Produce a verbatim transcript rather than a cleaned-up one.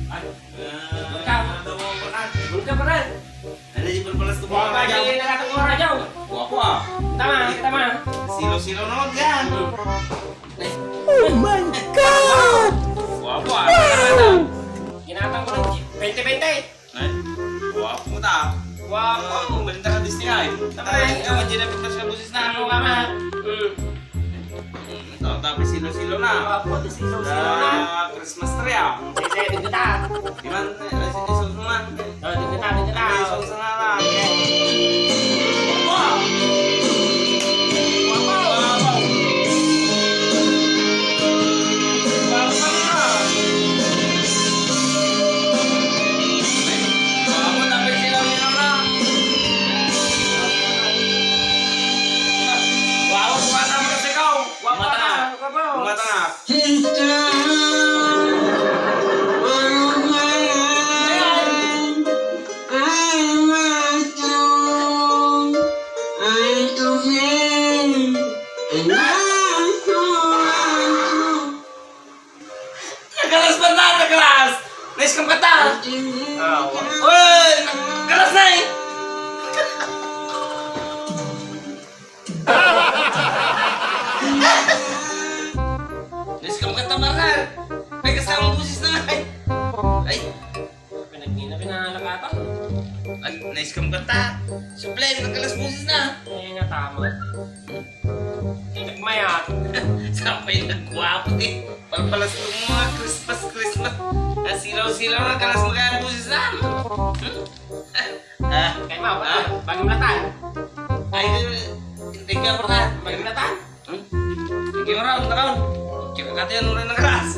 Ay, ah, ano mo, pare? Bulka, pare. Ano, di palpalas ko, pare? Guwapa, di na natin ko radyo. Guwapo, ah. Tama, tama. Silo-silo na, yan. Oh my God! Guwapo, ah. Ginatang ko ng twenty twenty. Ay, guwapo ta. Guwapo. Ay, balik na ka, Disney, ay. Tama, ay, ikaw, Jina, pintas ka, busis na. Ano ka, ma? Mm. Mm, ito, tapos silo-silo na. Guwapo, tapos silo-silo na. Ah, Christmas tree, ah. Sige, sige, tingnan ta. Di man, eh, ay, sige, susunod. Oh, tingnan ta, tingnan ta. Ay, susunod na. Sige. Guwapo. Guwapo. Guwapo. Guwapo na. Ay, guwapo, tapos silo-silo na. Guwapo, guwapo, tapos ikaw. Guwapo na, guwapo. Guwapo na. Nakalas pa na, nakalas! Nice kang kanta! Ah, wa-, uy! Nakalas na eh! Nice kang kanta, Maral! May kasama ang busis na nga eh! Ay! Pinagmina, pinangalakatan. Ay, nice kang kanta. Siyempre, nakalas busis na. Eh, nga tama. Eh, nagmayat. Sapay nagguwapo, eh. Palpalas ko mga Christmas, Christmas. Ah, silaw-silaw na, kalas mo kaya ang busis na. Hmm? Ah, kaya ma, ah, bagong latan. Ay, hindi ka pala. Bagong latan. Hmm? Sige, mara, ang takaw. Tsaka ka tayo, nung nakalas.